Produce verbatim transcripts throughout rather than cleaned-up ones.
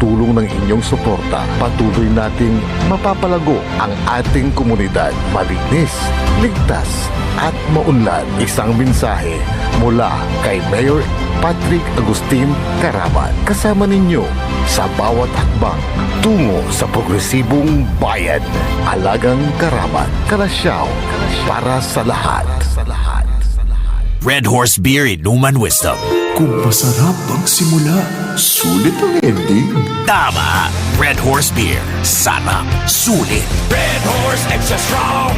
tulong ng inyong suporta, patuloy nating mapapalago ang ating komunidad. Malinis, ligtas, at maunlad. Isang mensahe mula kay Mayor Patrick Agustin Carabat. Kasama ninyo sa bawat hakbang tungo sa progresibong bayan. Alagang Carabat, Calasiao, para sa lahat. Red Horse Beer, Inuman Wisdom. Kung masarap ang simula, sulit ang ending. Tama! Red Horse Beer. Sarap. Sulit. Red Horse Extra Strong,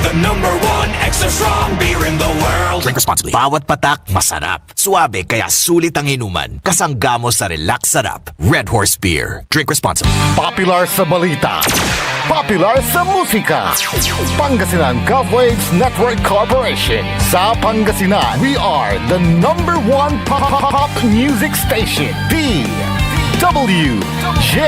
the number one extra strong beer in the world. Drink responsibly. Bawat patak, masarap. Suabe, kaya sulit ang inuman. Kasangga mo sa Relax Sarap. Red Horse Beer. Drink responsibly. Popular sa balita. Popular sa musika. Pangasinan Gov Waves Network Corporation. Sa Pangasinan, we are the number one pop, pop, pop music station. D W J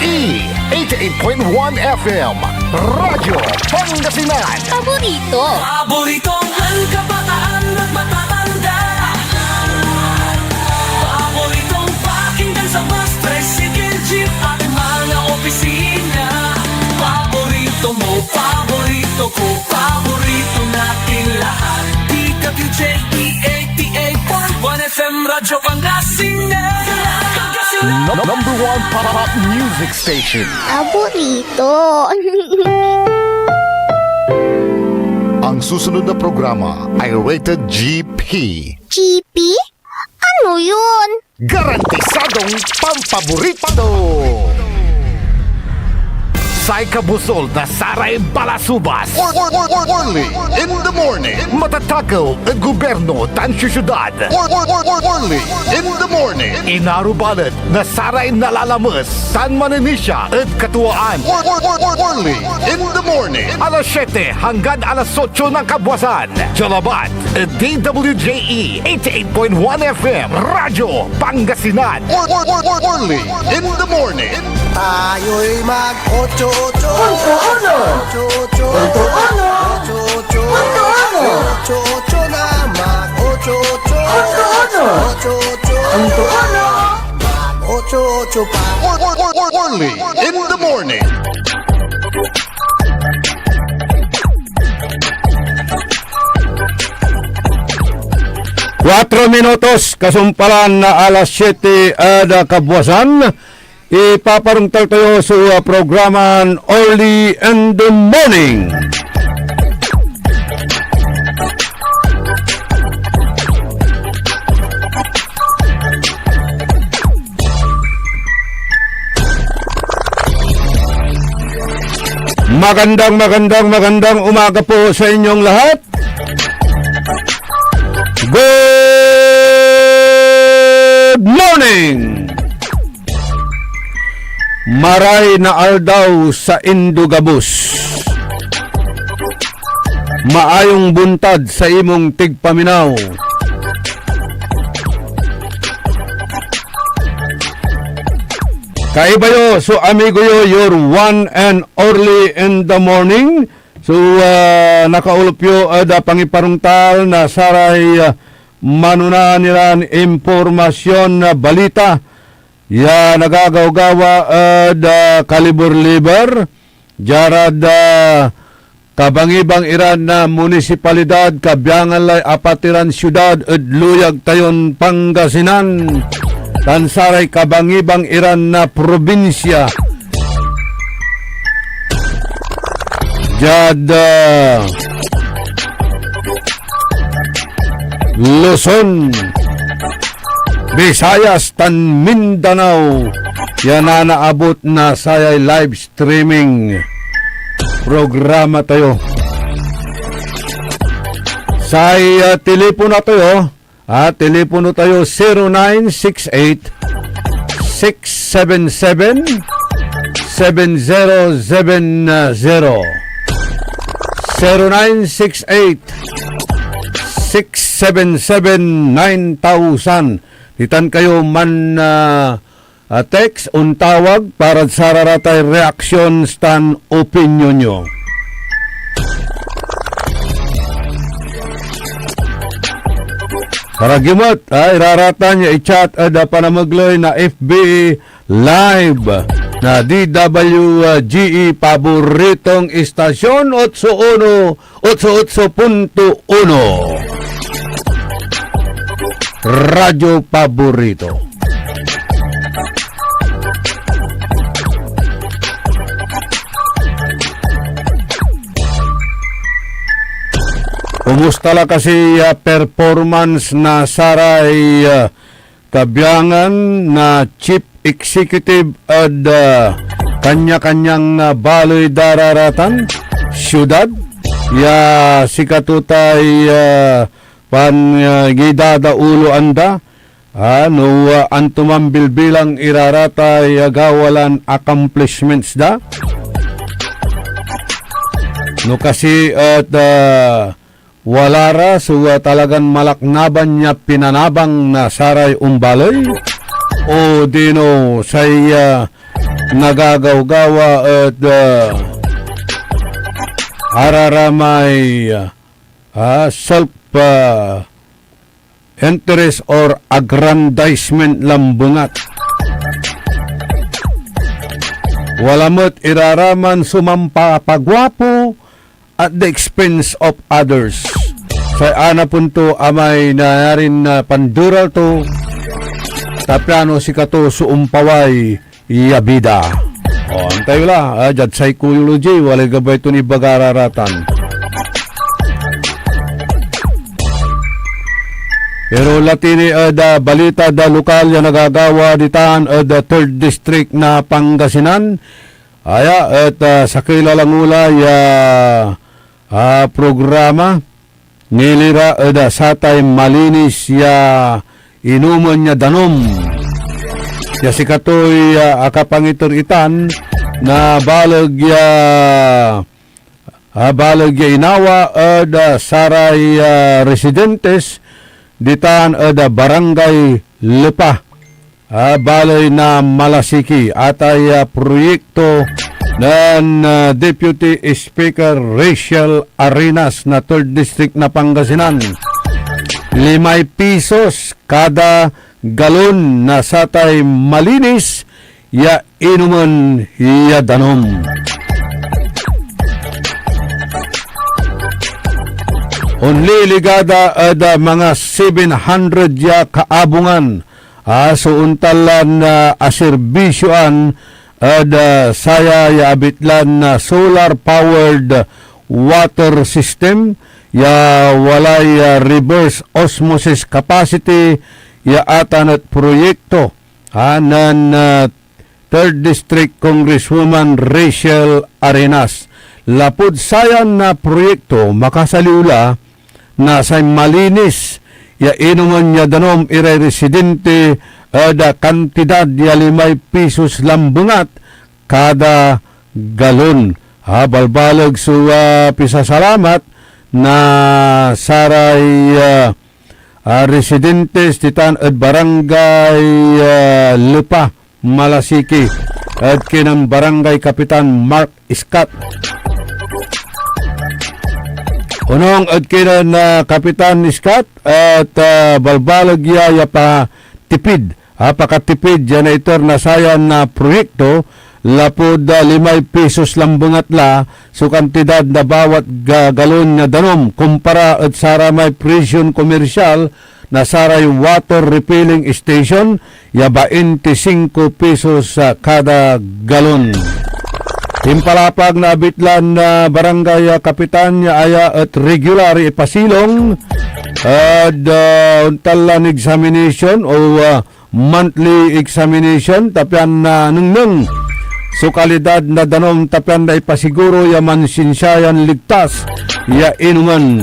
E eighty-eight point one F M. Radyo Pangasinan. Paborito. Paboritong kabataan at matatanda. Paboritong pakinggan sa bus, tricycle, jeep at mga opisina. Paborito mo, paborito ko, paborito natin lahat. D W J E eighty-eight point one F M Radyo Pangasinan. No-, number one pop, pop music station. Paborito. Ang susunod na programa ay rated G P. G P? Ano yun? Garantisadong pampaborito! Say kabusol na saray balasubas. Or, or, or, or, Orly in the morning. Matatakew ed gobyerno tan siyudad. Or, or, or, or, Orly in the morning. Inarubalet na saray nalalames tan manenisia ed katuaan. Or, or, or, or, Orly in the morning. Alas siete hanggan alas otso ng kabuasan. Dia labat ed D W J E eighty-eight point one F M, Radyo Pangasinan. Or, or, or, or, Orly in the morning. Tayo'y mag-ocho-ocho. Punto uno. Ocho-ocho. Punto uno. Ocho-ocho. Punto uno. Ocho-ocho na mag-ocho-ocho. Punto uno. Ocho-ocho. Punto uno. Mag-ocho-ocho pa. Or, or, or, or, Orly in the morning. Kuatro minutos kasumpalan na alas siete ed kabuasan, ipaparongtal tayo so, ah, programan Orly in the Morning. Magandang, magandang, magandang umaga po sa inyong lahat. Good morning! Maray na aldaw sa Indogabus. Maayong buntad sa imong tigpaminaw. Kaiba yo so amigo yo, your one and Orly in the morning. So, ah, nakaulop yo ed, ah, pangiparongtal na saray, ah, manonaan iran impormasyon na balita ya nagagawgawa ed, ah, kaliber-liber, diarad, ah, kabangibang iran na munisipalidad, kabiangan lay apat iran siudad ed luyag tayon Pangasinan, tan saray kabangibang iran na probinsia. Diad, ah, Luzon, Visayas, tan Mindanao, ya nanaabot na sayay live streaming programa tayo. Say, ah, telepono tayo, ah, telepono tayo, zero nine six eight, six seven seven, seven zero seven zero. Zero nine six eight, six seven seven, nine thousand. Ditan kayo man, ah, ah, text, ontawag, parad sararatay reactions tan opinion yo. Para gimet, ah, iraratan ya i-chat ed, ah, panamegley na F B Live na D W G E, paboritong istasyon, otso uno, otso otso punto uno. Radyo Paborito. Kumusta la kasi ya performance na saray, ah, kabiangan na Chief Executive ed, ah, kanya-kanyang, ah, baley da raratan, siudad, ya sikato tay, ah, pan, ah, gidadauloan da, ah, no, ah, antoman bilbilang ira rata ya gawa lan accomplishments da. No kasi et, ah, wala ra so, ah, talagan malaknaban ya pinanabang na saray ombaley, odino say, ah, nagagawgawa et, ah, araramay, ah, self, ah, interest or aggrandizement lambengat. Wala met iraraman so mampapagwapo at the expense of others. Say anapen to amay nayarin, ah, panderal to, ta piano sikato so ompaway ya bida. O, antayo la, ah, diad psychology, walay gabay ton ibaga raratan. Pero lati ni ed, ah, balita da lokal ya nagagawa ditan ed, ah, third District na Pangasinan. Aya et, ah, sakey la langula ya, ah, programa nilira ed, ah, satay malinis ya inomen ya danum ya sikatoy, ah, akapangiter itan na baleg ya, ah, baleg ya inawa ed, ah, saray, ah, residentes ditan ed, ah, Barangay Lepa, ah, baley na Malasiki, atay, ah, proyekto nen, ah, Deputy Speaker Rachel Arenas na third District na Pangasinan. Limay pisos kada galon na satay malinis ya inomen ya danum. Onliligada ed, ah, mga seven hundred ya kaabungan, ah, so ontan lan, ah, aserbisioan ed, ah, saya ya abitlan, ah, solar-powered water system ya walay, ah, reverse osmosis capacity ya atan et proyekto, ah, nen, ah, third District Congresswoman Rachel Arenas. Lapud sayan, ah, proyekto, makasaliw la na say malinis ya inomen ya danum iray residente ed, ah, kantidad ya limay pisos lambengat kada galon. Ah, balbaleg so, ah, pisasalamat na saray, ah, ah, residentes ditan ed Barangay, ah, Lepa, Malasiki, ed kinen Barangay Kapitan Mark Scott. Onung ed kinen, ah, Kapitan Scott et, ah, balbaleg ya, ya patipid, ah, pakatipid ya naiter na sayan, ah, proyekto lapud, ah, limay pisos lambengat la so kantidad na bawat ga-, galon ya danum kumpara ed saramay presyon komersial na saray water refilling station ya bainti singko pesos, ah, kada galon. Impalapag na abitlan na barangay, ah, kapitan ya aya et regular ya ipasilong ed, ah, ontan lan examination o, ah, monthly examination, ta pian nanengneng so kalidad na danum, ta pian naipasiguro ya mansinsiayan ligtas ya inomen.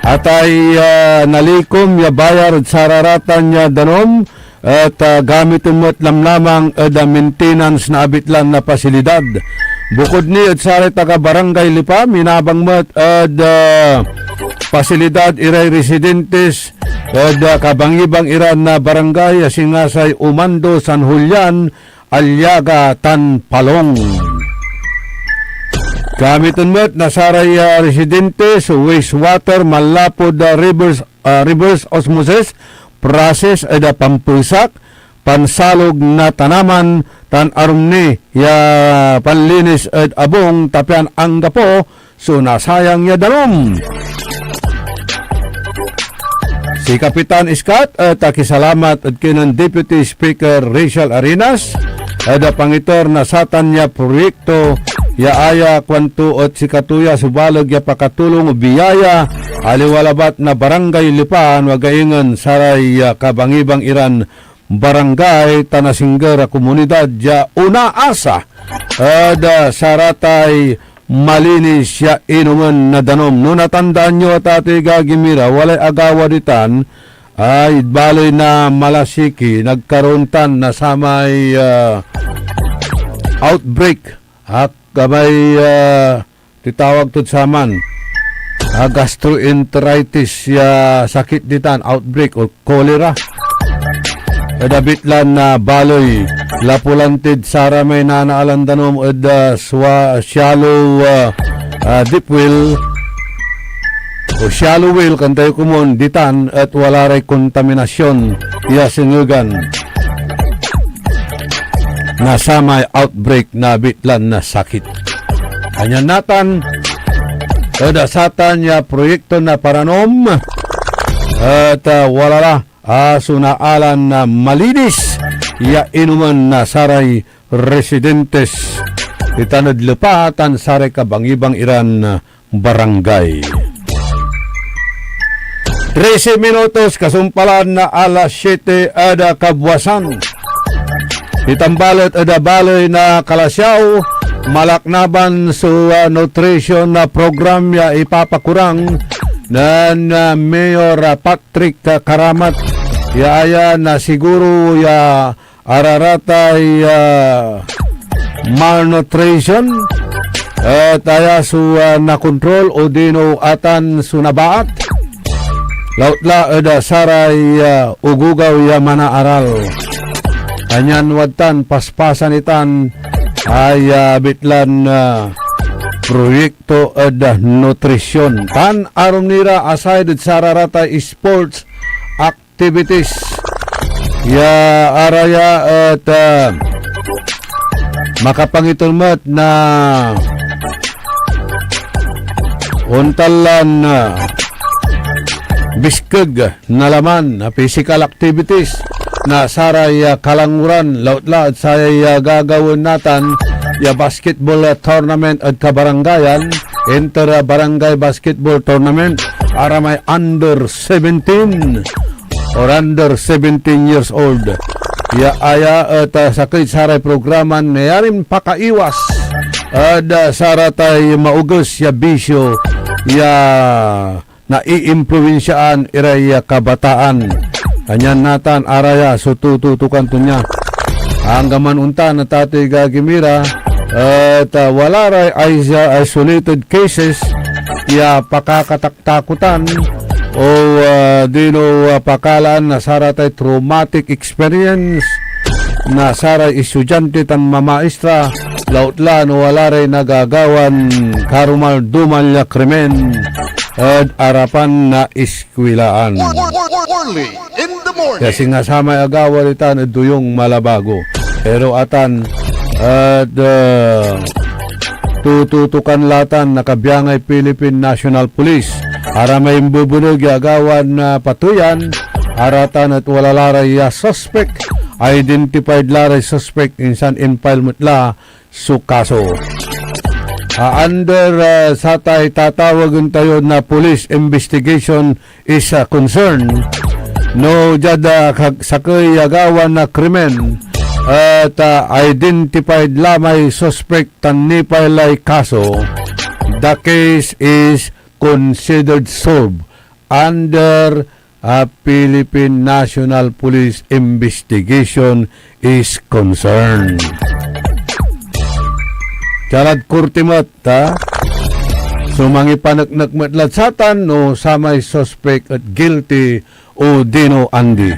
Atay, ah, nalikom ya bayar ed sararatan ya danum, et, ah, gamiten met lamlamang ed, ah, maintenance na abitlan na pasilidad. Bukod ni ed saray taga Barangay Lipa, minabang met ed, ah, pasilidad iray residentes ed, ah, kabangibang iran na barangay, a singa say Umando, San Julian, Aliaga, tan Palong. Gamiten met na saray, ah, residentes so wastewater manlapud, ah, reverse, ah, reverse osmosis process ed, ah, pampesak, pansalog na tanaman tan arum ni ya panlinis ed abung, ta pian anggapo so nasayang ya danum. Si Kapitan Scott et akisalamat ed kinen Deputy Speaker Rachel Arenas ed pangiter na satan ya proyekto ya aya kuanto et sikato ya so baleg ya pakatulong o biyaya, aliwa labat na Barangay Lipa no ag ingen saray, ah, kabangibang iran barangay tan asingger a komunidad ya onaasa ed, ah, saratay malinis ya inomen na danum. No natandaan yo, Tatay Gagi mi ra, walay agawa ditan, ay, baley na Malasiki, nagkaroon tan na samay, ah, outbreak, ah, kamay, ah, titawag tod saman, ah, gastroenteritis ya sakit ditan, outbreak o cholera. Ed abitlan na baley, lapu lan tid saramay nanaalan danum ed, ah, swa-, shallow, ah, ah, deep well o shallow well, kantayo komon, ditan et wala ray kontaminasyon ya sengegan na samay outbreak na abitlan na sakit. Kanyan natan, ed satan ya proyekto na paranom, et, ah, wala la, ah, so naalan na malinis ya inomen na saray residentes itan ed Lepa tan saray kabangibang iran barangay. Trese minutos kasumpalan na alas siete ed kabuasan. Itan balet ed baley na Calasiao, malaknaban so, ah, nutrition na program ya ipapakurang nen, ah, Mayor, ah, Patrick, ah, Caramat, ya aya na siguro ya araratay, ah, malnutrition, et aya so, ah, nakontrol odino atan so nabaat, lautla ed, ah, saray, ah, ogogaw ya manaaral. Kanyan wadtan paspasan itan ay, ah, abitlan, ah, proyekto ed, ah, nutrition. Tan arum ni ra aside ed sararatay sports activities ya araya et, ah, makapangiter met na ontan lan, ah, biskeg na laman na physical activities na saray, ah, kalanguran, lautla et sayay, ah, gagawaen natan ya basketball, ah, tournament ed kabarangayan, inter, ah, barangay basketball tournament, aramay under seventeen or under seventeen years old. Ya aya et, ah, sakey saray programan nayarin pakaiwas ed, ah, saratay maoges ya bisyo ya naiimpluwensiaan iray, ah, kabataan. Kanyan natan araya so tututukan to nia. Anggaman ontan, Tatay Gagi mi ra, et, ah, wala ray is-, isolated cases ya pakakatak- takotan o, ah, dino, ah, pakalaan na saratay traumatic experience na saray estudiante tan mamaestra, lautla no wala ray nagagawan karumaldumal ya krimen ed arapan na eskwelaan. Only in the morning. Ya singa samay agawa ditan ed Duyong Malabago. Pero atan, et, ah, tututukan la tan na kabyangay Philippine National Police. Aramay imbebeneg ya agawan, ah, pateyan, aratan et wala la ray, ah, suspect. Identified la ray suspect, insan in-file met la so kaso. Ah, under, ah, satay tatawagen tayo na police investigation is a concern. No diad, ah, kag-, sakey agawan na krimen, et, ah, identified la may suspect tan ni-file lay kaso, the case is considered solved under, ah, Philippine National Police investigation is concerned. Diad korti met, ha? So, mangipaneknek met lad satan no samay suspect et guilty odino andi.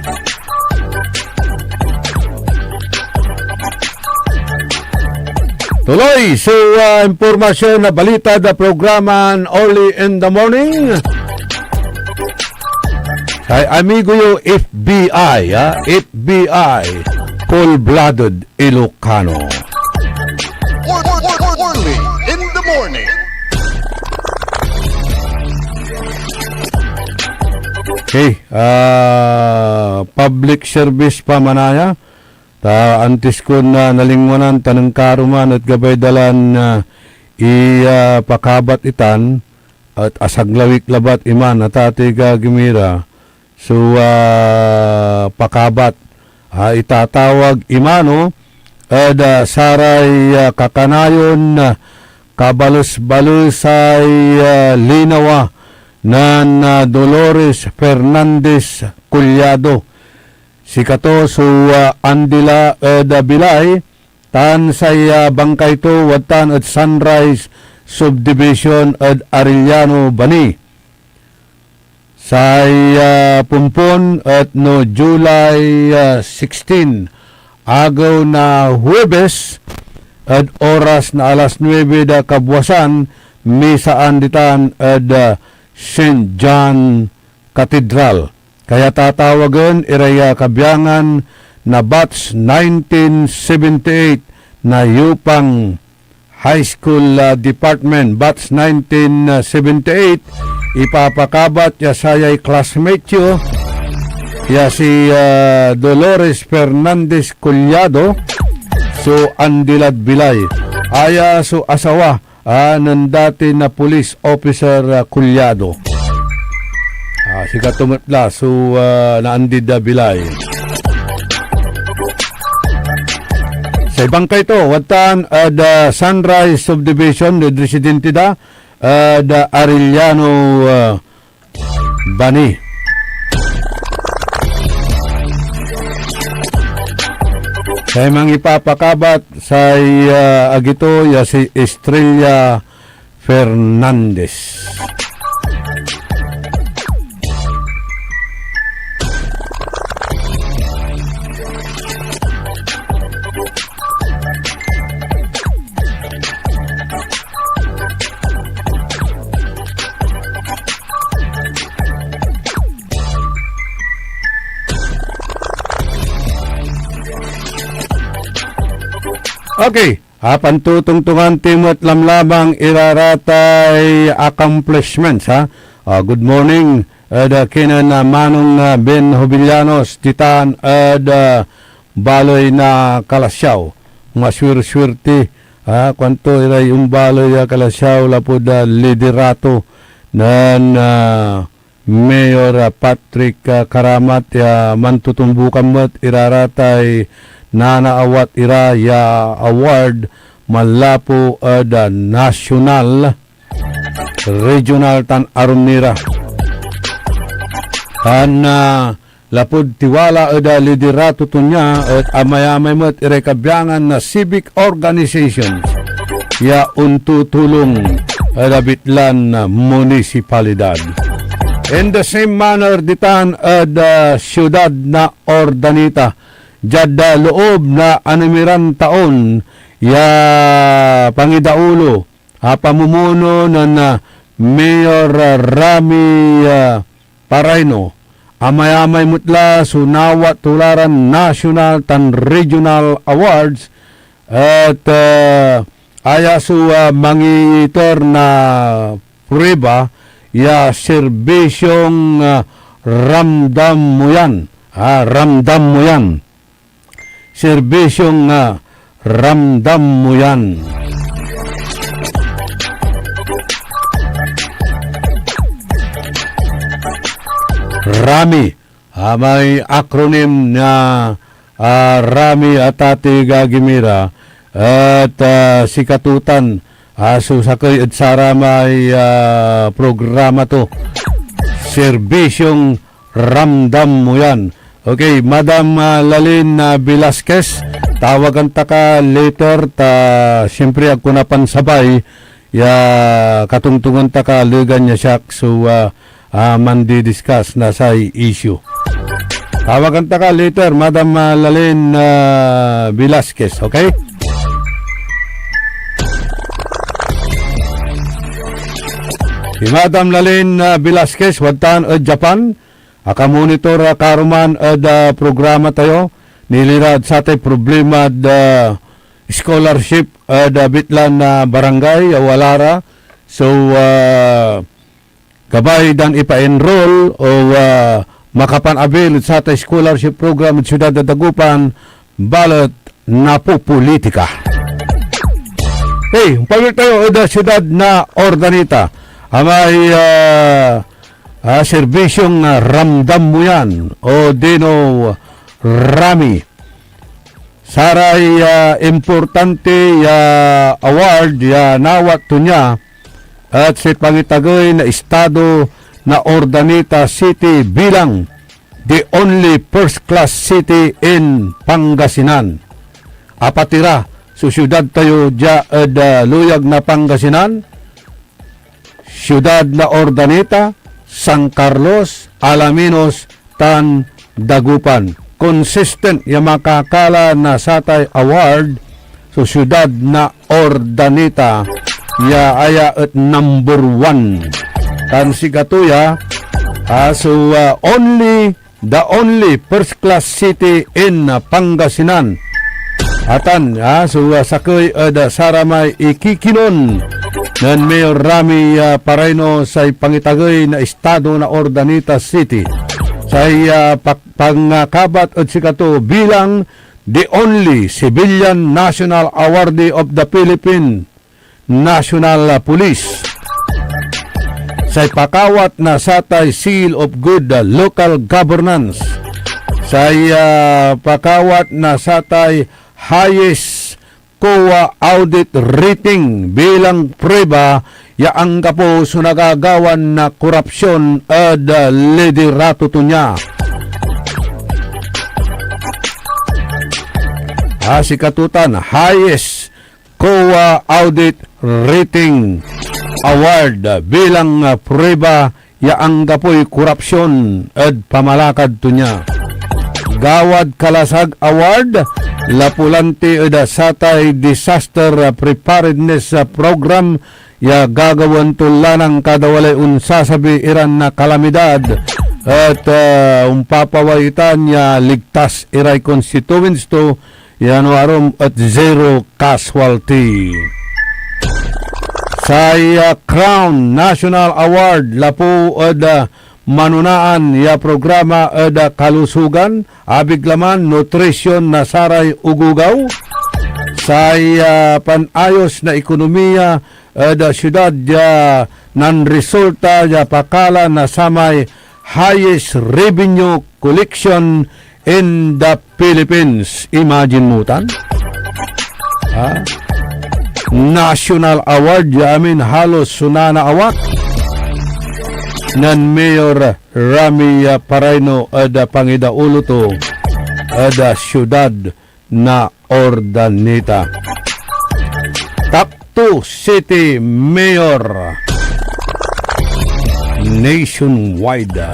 Tuloy so, ah, impormasyon na balita da programan Early in the Morning. Say amigo yo, F B I, ah, F B I. Full-blooded Ilocano. Or, or, or, or, Orly in the morning. Okay, ah, public service pa manaya. Ta antis kon, ah, nalingwanan tan nen karuman et gabay da lan, ah, i, ah, pakabat itan, et asaglawik labat iman a tati gagimira so, ah, pakabat, ah, itatawag imano ed, ah, saray, ah, kakanayon, ah, kabalesbalesay, ah, linawa nen, ah, Dolores Fernandez Collado. Sikato so, ah, andi la ed, ah, bilay, tan say, ah, bangkay to wadtan ed Sunrise Subdivision ed Arellano, Bani. Say, ah, pompon et no July, ah, sixteen, agew na Huwebes, ed oras na alas nuebe da kabuasan, misaan ditan ed, ah, Saint John Cathedral. Kaya tatawagen iray, ah, kabiangan na batch nineteen seventy-eight na Yupang High School, ah, Department, batch nineteen seventy-eight, ipapakabat ya sayay classmate yo, ya si, ah, Dolores Fernandez Collado, so andi lad bilay. Aya so asawa, ah, nen dati na police officer, ah, Collado. Ah, sikato met la so, ah, naandi da bilay. Say bangkay to, wadtan ed, ah, Sunrise Subdivision, ed residente da, ed, ah, Arellano, ah, Bani. Say mangipapakabat say, ah, agi to ya si Estrella Fernandez. Okay, ah, pantotongtongan ti met lamlamang iraratay accomplishments, ha? Ah, good morning ed, ah, kinen, ah, Manong, ah, Ben Jovellanos ditan ed, ah, baley na Calasiao. Masuerswerte, ah, kuanto iray ombaley a Calasiao lapud, ah, liderato nen, ah, Mayor, ah, Patrick, ah, Caramat ya mantotombukan met iraratay nanaawat ira ya award manlapu ed, ah, nasyonal, regional tan arum ni ra. Tan, ah, lapud tiwala ed, ah, liderato to nia et amayamay met iray kabiangan na civic organizations ya ontutulong ed abitlan munisipalidad. In the same manner, ditan ed, ah, siudad na Urdaneta, diad, ah, loob na animiran taon ya pangidaulo a pamumuno nen, ah, Mayor, ah, Rami, ah, Paraino. Amayamay met la so nawat to la ran national tan regional awards et, ah, aya so, ah, mangiiter na prueba ya serbisyong, ah, ramdam mo yan, ah, ramdam mo yan. Serbisyong, ah, ramdam mo yan. Rami, ah, may acronym na, ah, Rami a tati gagimira, et, ah, sikatotan, ah, so sakey ed saramay, ah, programa to. Serbisyong ramdam mo yan. Okay, Madam, ah, Lalin, ah, Velasquez, tawagan ta ka later, ta siyempre agko napansabay ya katongtongan ta ka legan ya siak so, ah, ah, mandi-discuss na say issue. Tawagan ta ka later, Madam, ah, Lalin, ah, Velasquez, okay? Si Madam Lalin, ah, Velasquez, wadtan ed Japan, akamonitor, ah, karuman ed, ah, programa tayo. nilirad satay problemad, ah, scholarship ed, ah, betlan na barangay ya wala ra. So, ah, gabay dan ipa-enroll o, ah, makapan-avail ed satay scholarship program ed siudad na Dagupan, balet napopolitika. Hey, ompawil tayo ed, ah, siudad na Urdaneta. Amay, ah, ah, serbisyong, ah, Ramdam Mo Yan, odino RAMI. Saray, ah, importante ya award ya nawat to nia et say pangitagey na estado na Urdaneta City bilang the only first-class city in Pangasinan. Apat ira so siudad tayo dia ed, ah, luyag na Pangasinan, siudad na Urdaneta, San Carlos, Alaminos, tan Dagupan. Consistent ya makakala na satay award so siudad na Urdaneta ya aya et number one. Tan sikato ya, ah, so, ah, only the only first-class city in, ah, Pangasinan. Atan, ah, so, ah, sakey ed, ah, saramay ikikinon nen Mayor RAMI, ah, Paraino say pangitagey na estado na Urdaneta City. Say, ah, pak-, pangakabat ed sikato bilang the only civilian national awardee of the Philippine National Police. Say pakawat na satay Seal of Good, ah, Local Governance. Say, ah, pakawat na satay highest COA audit rating bilang prueba ya anggapo so nagagawan na korupsyon ed, ah, liderato to nia. Ah, sikato tan, highest COA Audit Rating Award, ah, bilang, ah, prueba ya anggapoy korupsyon ed pamalakad to nia. Gawad Kalasag Award, lapu lanti ed, ah, satay Disaster, ah, Preparedness, ah, Program ya gagawaen to lanang kada walay onsasabi iran, ah, kalamidad et, ah, ompapaway itan ya ligtas iray constituents to ya no arum et zero casualty. Say, ah, Crown National Award lapu ed, ah, manonaan ya programa ed, ah, kalusugan, abig laman nutrisyon na saray ogogaw. Say, ah, panayos na ekonomiya ed, ah, siudad ya nanresulta ya pakala na samay highest revenue collection in the Philippines. Imagine mo tan? Ha? National Award ya amin halos so nanaawat nen Mayor RAMI, ah, Paraino ed, ah, pangidaulo to ed, ah, siudad na Urdaneta. Top two city mayor nationwide.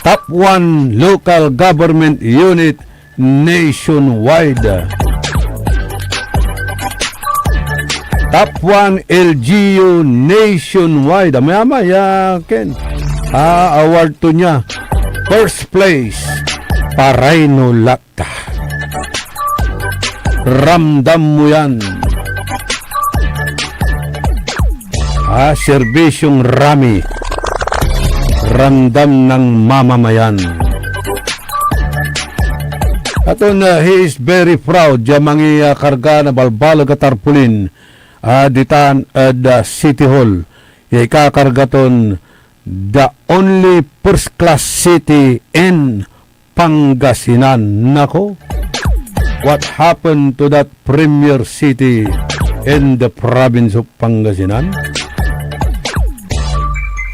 Top one local government unit nationwide. Top one L G U nationwide. Amay-amay, ah, Ken. Ah, award to nia. First place, Paraino Lata. Ramdam mo yan. Ah, serbisyong RAMI. Ramdam ng mamamayan. Aton, ah, he is very proud ya mangikarga na balbaleg a tarpaulin, ah, ditan ed, ah, City Hall. Ya ikakarga ton the only first class city in Pangasinan. Nako, what happened to that premier city in the province of Pangasinan?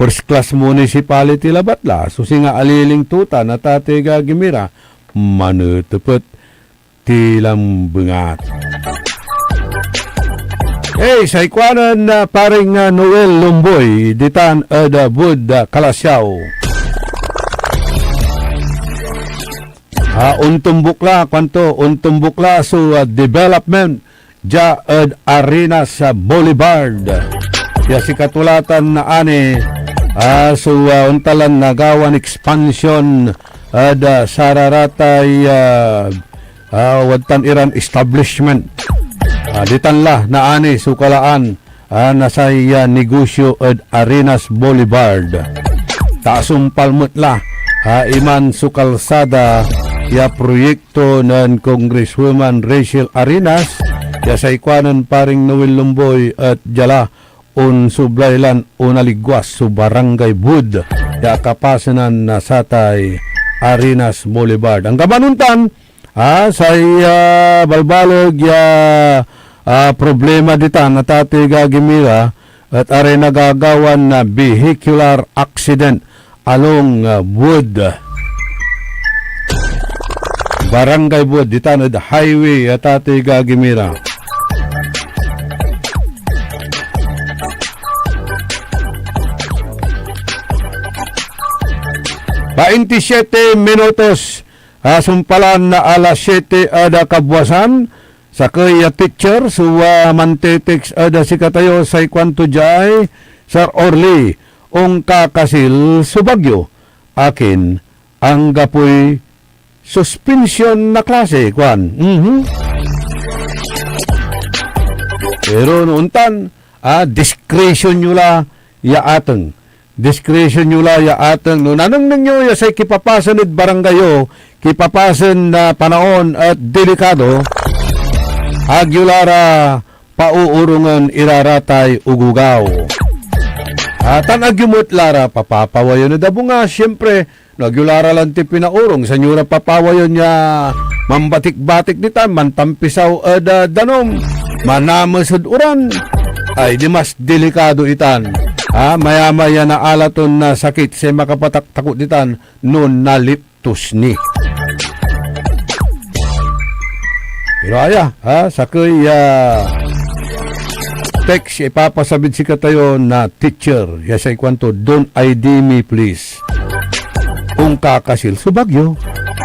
First class municipality labat la so singa aliling tuta na tatay gagimira, manetepet ti lambengat. Hey, say kuanen, ah, paring, ah, Noel Lumboy, ditan ed, ah, Bud, ah, Calasiao. Ah, ontumbok la, kuanto, ontumbok la so, ah, development dia ed Arenas, ah, Boulevard. Ya sikato la tan naani, ah, so, ah, ontan lan nagawan expansion ed, ah, sararatay, ah, ah, wadtan iran establishment. Ah, ditan la naani so kalaan, ah, na say, ah, negosyo ed Arenas Boulevard. Ta asumpal met la, ah, iman so kalsada ya proyekto nen Congresswoman Rachel Arenas, ya say kuanen Paring Noel Lumboy et dia la onsublay lan onaligwas so Barangay Buod ya akapasenan na satay Arenas Boulevard. Anggaman ontan, ah, say, ah, balbaleg ya, ah, problema ditan, atatoy gagimira, et aray nagagawan na vehicular accident along, ah, Buod. Barangay Buod, ditan ed highway, atatoy gagimira. Baintisiete minutos, ah, sumpalan na alas siete ed, ah, kabwasan, sakey a teacher so, ah, mantetext ed, ah, sikatayo, say kuanto diay, "Sir Orly, onkakasil so bagyo. Akin, anggapoy suspension na klase," kuan. Mhm. Pero no ontan, ah, discretion yo la ya ateng. Discretion yo la ya ateng. No nanengneng yo ya say kipapasen ed barangay yo, kipapasen na panaon et delikado, ag yo la ra pauurongen ira ratay ogogaw. Ah, tan ag yo met la ra papapawayen ed abunga, siempre, no ag yo la ra lanti pinaurong, insan yo ra papawayen ya mambatikbatik ditan, mantampisaw ed, ah, danum, manames ed uran. Ay, di mas delikado itan. Ah, mayamay ya naala ton, ah, sakit say makapataktakot ditan no naliptos ni. Pero aya, ah, sakey ya text ya ipapasabid sikatayo na teacher, ya say kuanto, "Don't I D me, please. Onkakasil so bagyo.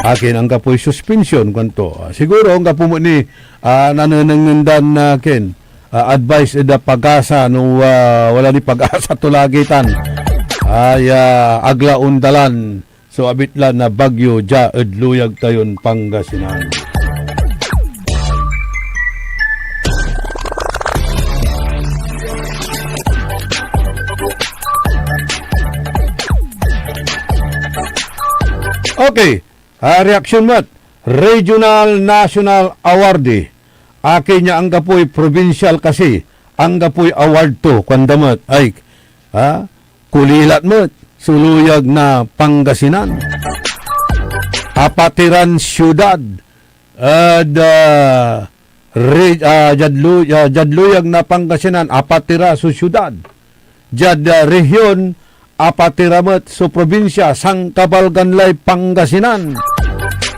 Akin anggapoy suspension," kuanto. Ah, siguro anggapo met ni, ah, nanenengneng dan, ah, ken, ah, advice ed, ah, PAGASA no, ah, wala ni PAGASA to lagi tan. Ay, ah, ag la ondalan so abit la na bagyo dia ed luyag tayon Pangasinan. Okay, ah, reaksyon met, regional, national awardee. Akin ya anggapoy provincial kasi, anggapoy award to, kuanda met, ay, ah, kulilat met so luyag na Pangasinan. Apat iran siudad ed, ah, re-, ah, diad lu-, ah, diad luyag na Pangasinan, apat ira so siudad. Diad, ah, rehiyon, apat ira met so probinsia, sankabalgan lay Pangasinan.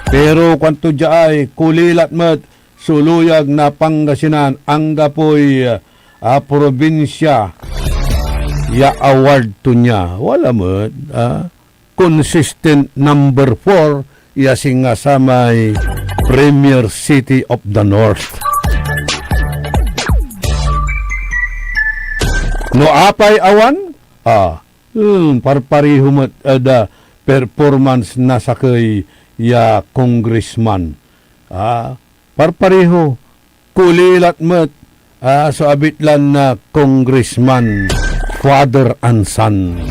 Pero kuanto diay, kulilat met so luyag na Pangasinan, anggapoy, ah, probinsia ya award to nia. Wala met, ah, consistent number four ya singa samay Premier City of the North. No apay awan, ah, hmm, parpareho met ed, ah, performance na sakey ya congressman. Ah, parpareho, kulilat met, ah, so abit lan, ah, congressman, father and son.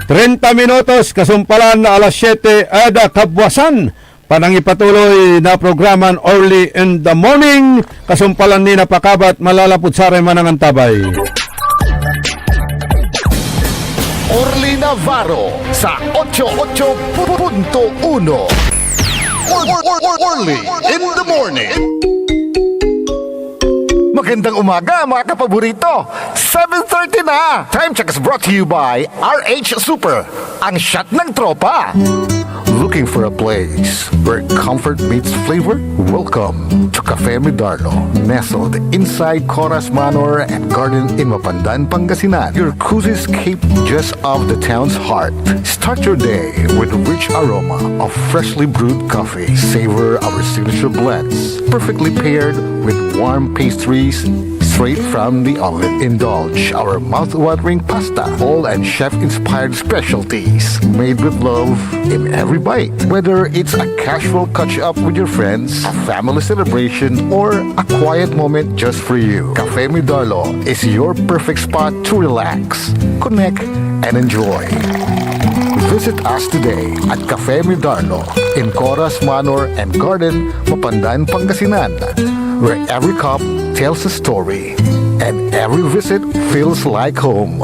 Treinta minutos, kasumpalan na alas siete ed kabwasan. Panangipatuloy na programan Orly in the Morning, kasumpalan ni na pakabat malalapud saray manangantabay. Orly Navarro sa ocho ocho punto uno. Or-, or-, or-, Orly in the Morning. Magandang umaga, mga kapaborito. Seven thirty na. Time check is brought to you by R H Super, ang shot ng tropa. Looking for a place where comfort meets flavor? Welcome to Cafe Medarno, nestled inside Coras Manor and Garden in Mapandan, Pangasinan. Your cozy escape just off the town's heart. Start your day with rich aroma of freshly brewed coffee. Savor our signature blends, perfectly paired with warm pastries, straight from the oven. Indulge our mouth-watering pasta, bowl and chef-inspired specialties, made with love in every bite. Whether it's a casual catch-up with your friends, a family celebration, or a quiet moment just for you, Cafe Midarlo is your perfect spot to relax, connect, and enjoy. Visit us today at Cafe Midarlo in Coras Manor and Garden, Mapandan, Pangasinan, where every cup tells a story and every visit feels like home.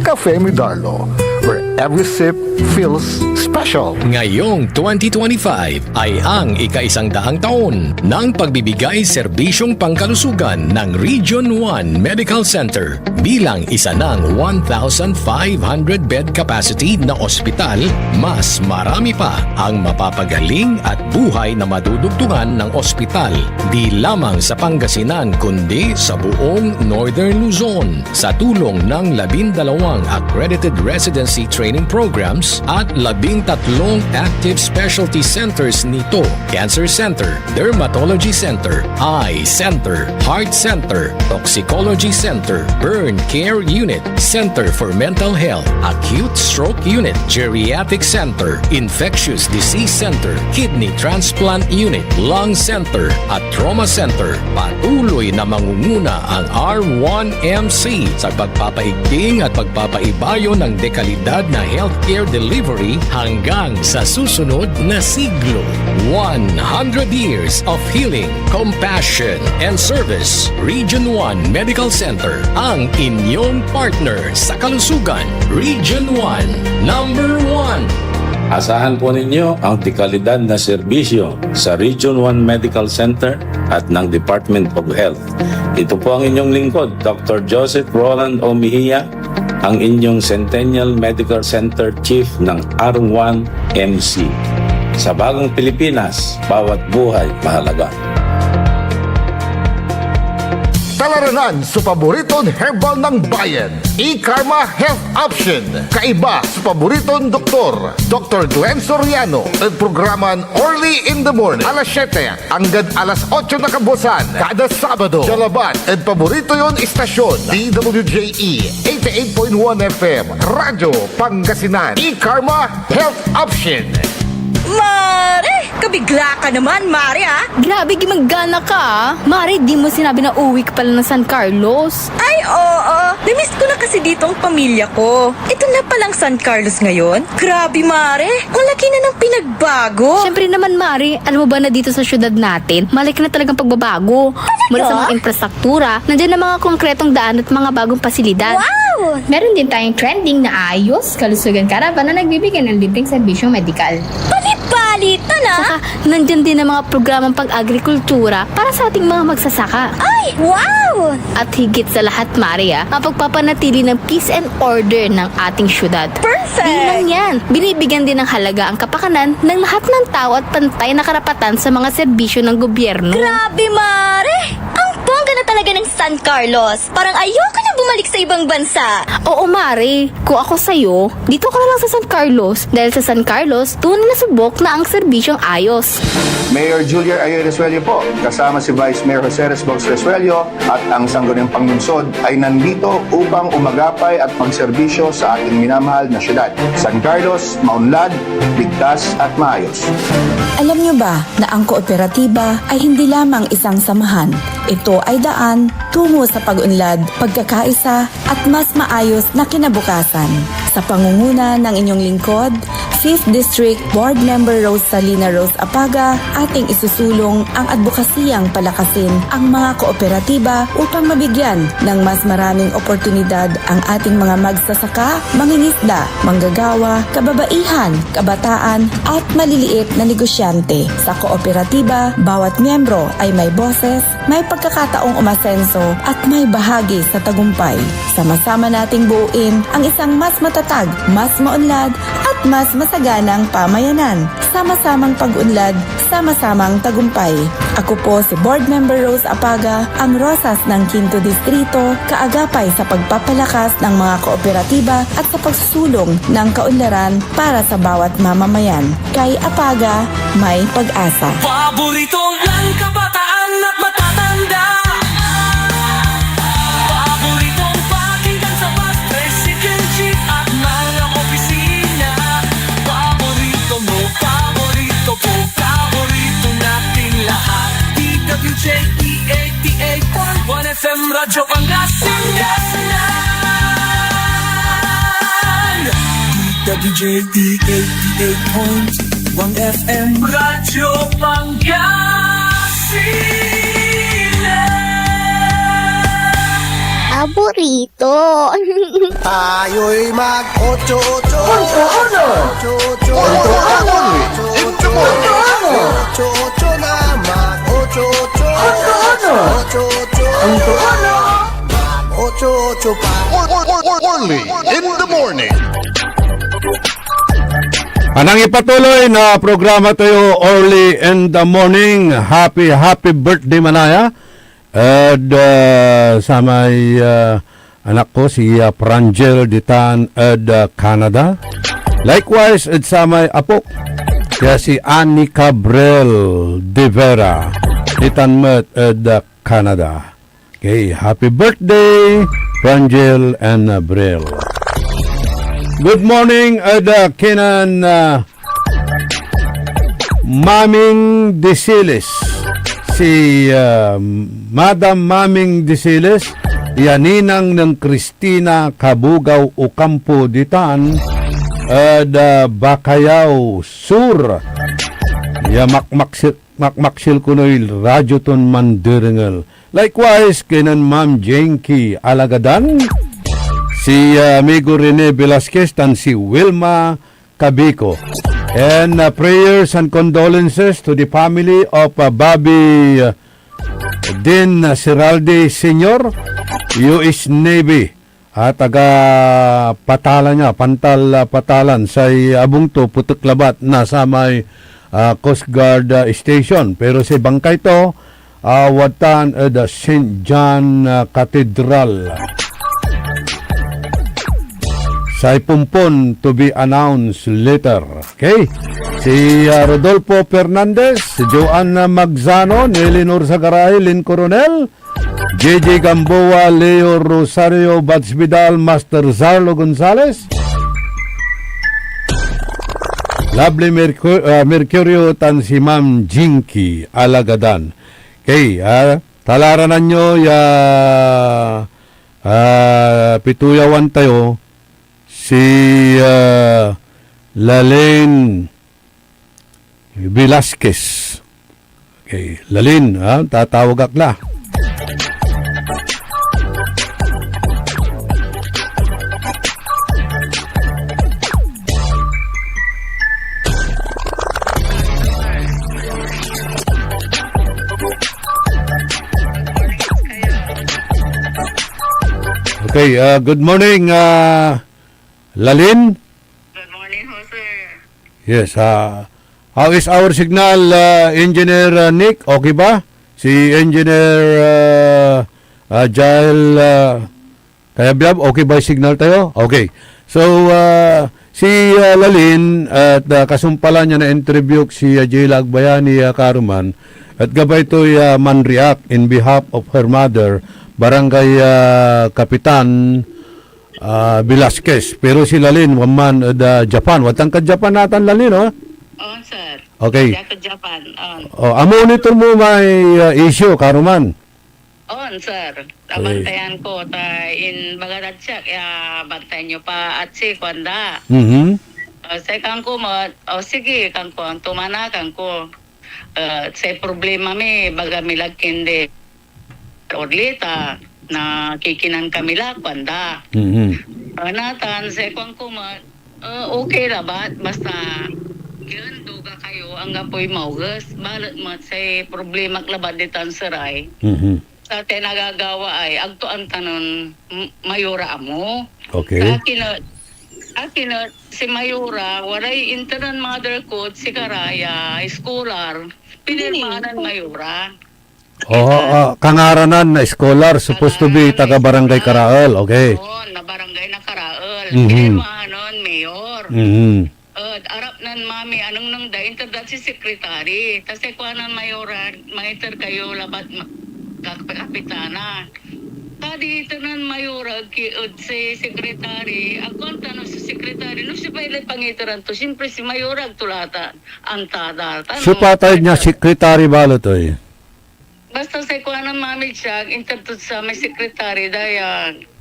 Cafe Midarlo, where every sip feels special. Ngayong twenty twenty-five ay ang ikaisang daang taon ng pagbibigay serbisyong pangkalusugan ng Region one Medical Center. Bilang isa ng one thousand five hundred bed capacity na ospital, mas marami pa ang mapapagaling at buhay na madudugtungan ng ospital, di lamang sa Pangasinan kundi sa buong Northern Luzon. Sa tulong ng labindalawang accredited residency training programs at labintatlong active specialty centers nito, Cancer Center, Dermatology Center, Eye Center, Heart Center, Toxicology Center, Burn Care Unit, Center for Mental Health, Acute Stroke Unit, Geriatric Center, Infectious Disease Center, Kidney Transplant Unit, Lung Center, at Trauma Center. Patuloy na mangunguna ang R one M C sa pagpapaigting at pagpapaibayo ng dekalidad na healthcare delivery hanggang sa susunod na siglo. One hundred years of healing, compassion, and service. Region one Medical Center, ang inyong partner sa kalusugan. Region one, number one. Asahan po ninyo ang dekalidad na serbisyo sa Region one Medical Center at ng Department of Health. Ito po ang inyong lingkod, Doctor Joseph Roland O. Mejia, ang inyong Centennial Medical Center Chief ng R one M C. Sa bagong Pilipinas, bawat buhay mahalaga. Talaranan so paboriton herbal ng bayan, E-Karma Health Option. Kaiba so paboriton doktor, Doctor Glenn Soriano, ed programan Early in the Morning, alas siyete anggad alas otso na kabuasan, kada Sabado. Dia labat ed paborito yon istasyon, D W J E eighty-eight point one F M, Radyo Pangasinan. E-Karma Health Option. Mare! Kabigla ka naman, Mare, ah! Grabe, gimagana ka, ah! Mare, di mo sinabi na uwi ka pala ng San Carlos. Ay, oo. Namiss ko na kasi dito ang pamilya ko. Ito na palang San Carlos ngayon. Grabe, Mare. Ang laki na ng pinagbago. Siyempre naman, Mare. Alam mo ba na dito sa syudad natin, malaki na talagang pagbabago. Talaga? Mula sa mga infrastruktura, nandiyan ang mga konkretong daan at mga bagong pasilidad. Wow! Meron din tayong trending na Ayos Kalusugan Caravan na nagbibigay ng libreng serbisyong medikal. Palit-palitan, ah! Saka, nandiyan din ang mga programang pag-agrikultura para sa ating mga magsasaka. Ay, wow! At higit sa lahat, Mare, ah, mapagpapanatili ng peace and order ng ating syudad. Perfect! Di lang yan, binibigyan din ng halaga ang kapakanan ng lahat ng tao at pantay na karapatan sa mga serbisyo ng gobyerno. Grabe, Mare! Ang bongga na talaga ng San Carlos. Parang ayoko na bumalik sa ibang bansa. Oo, Mare. Kung ako sa'yo, dito ka na lang sa San Carlos, dahil sa San Carlos, tunay na subok na ang serbisyong ayos. Mayor Julian Ayoy Resuello po, kasama si Vice Mayor Jose Resbox Resuello at ang Sangguniang Panlungsod ay nandito upang umagapay at magserbisyo sa ating minamahal na syudad. San Carlos, maunlad, ligtas at maayos. Alam niyo ba na ang kooperatiba ay hindi lamang isang samahan? Ito ay daan tungo sa pag-unlad, pagkakaisa, at mas maayos na kinabukasan. Sa pangunguna ng inyong lingkod, Fifth District Board Member Rose Salina Rose Apaga, ating isusulong ang adbokasiyang palakasin ang mga kooperatiba upang mabigyan ng mas maraming oportunidad ang ating mga magsasaka, mangingisda, manggagawa, kababaihan, kabataan, at maliliit na negosyante. Sa kooperatiba, bawat miyembro ay may boses, may pagkakataong umasenso at may bahagi sa tagumpay. Sama-sama nating buuin ang isang mas matatag, mas maunlad, at mas masaganang pamayanan. Sama-samang pag-unlad, sama-samang tagumpay. Ako po si Board Member Rose Apaga, ang Rosas ng Quinto Distrito, kaagapay sa pagpapalakas ng mga kooperatiba at sa pagsusulong ng kaunlaran para sa bawat mamamayan. Kay Apaga, may pag-asa. Paborito ng kabataan at matatanda. Radyo Pangasinan. Dita D J E eighty-eight point one F M. Radyo Pangasinan. Aburrito. Tayo'y mag-ocho-ocho. Ocho-ocho. Ocho-ocho. Ocho-ocho. Ocho-ocho na mag-ocho-ocho. Ocho-ocho. Ocho-ocho. Mag-ocho-ocho pa. Early in the morning. Anang ipatuloy na programa tayo, Early in the Morning. Happy, happy birthday, manaya. Ed, ah, samay, ah, anak ko, si, ah, Prangel ditan ed, ah, Canada. Likewise, ed samay apo, ya si Annie Cabrel de Vera, ditan met ed, ah, Canada. Okay, happy birthday, Prangel and, ah, Brel. Good morning, ed, ah, kinen, ah, Maming Disiles. Si, ah, Madam Maming Disiles, ya ninang nen Cristina Kabugaw Ocampo ditan, ed, ah, Bacayao Sur. Ya makmaksil, makmaksil konoy radyo ton manderengel. Likewise, kinen Ma'am Jenki Alagadan, si, ah, amigo Rene Velasquez, tan si Wilma Cabico. And, uh, prayers and condolences to the family of, uh, Bobby, uh, Din Seralde Senior, U S Navy, ah, taga Patalan ya, Pantal, ah, Patalan, say abung to, putek labat na samay, ah, Coast Guard, ah, Station. Pero say bangkay to, ah, wadtan ed, ah, Saint John, ah, Cathedral. Say pompon to be announced later. Okay? Si, ah, Rodolfo Fernandez, si Joanna Magzano, Nelinor Sagaray, Lynn Coronel, J J Gamboa, Leo Rosario, Bats Vidal, Master Zarlo Gonzalez, Lovely Mercu-, ah, Mercurio, tan si Ma'am Jinky Alagadan. Okay, ah, talaranan nyo ya, ah, pituyawan tayo, si, ah, Lalaine Velasquez. Okay, Lalaine, ha? Tatawag ak la. Okay, ah, good morning, ah, Lalaine. Good morning ho, sir. Yes, ah, how is our signal, ah, Engineer, ah, Nick? Okay ba? Si Engineer, ah, ah, Jael, ah, Kayabyab, okay ba yung signal tayo? Okay. So, ah, si, ah, Lalaine, at, ah, kasumpalan niya na interview si, ah, Jayla Agbayani, ah, karuman, at gabay to'y, ah, man-react in behalf of her mother, Barangay, ah, Kapitan, ah, Velasquez. Pero si Lalaine, wadman ed, ah, Japan. Wadtan kad Japan natan, Lalaine, oh? Oo, sir. Okay. Diad Japan, oo. Oh, amonitor mo may, ah, issue, karuman? Oo, sir. Okay. Nabantayan ko, ta inbaga dad siak, ya, bantayan yo pa, atsi, kuanda. Mhm. Ah, say kanko met, oh, sige, kanko, anto man a, kanko. Ah, say problema mi, baga mi lad kindi. Orlita, nakikinan kami la, kuanda. Mhm. Ah, natan, say kuanko met, ah, okay labat, basta, yun, duga kayo, anggapoy mauges. Balet met, say problemak labat ditan, sir, ay. Mhm. Sa tay nagagawa ay, agto antanon m-, mayora amo. Okay. Sa akin et, akin et, si mayora, walay inter nen mother ko, sikara ya scholar, pinirmaan nen mayora. Oh, ah, kangaranan na scholar, supposed to be taga Barangay Karael, okay. Oo, na barangay na Karael. Mhm. Pinirmaan nen mayor. Mhm. Eh, arap nen mami, anengneng da, inter dad si secretary. Ta say kuanen mayora, maiter kayo labat ma-, kap-, kapitana. Ta di iter nen mayora, ki-, ed si secretary, agko antan no si secretary, no siopay lay pangiteran to, siyempre si mayora agto la ta, antada, ta, no? Siopa tay nia secretary balet, oy? Basta say kuanen Mami Chang, inter to sa may sekretary da ya.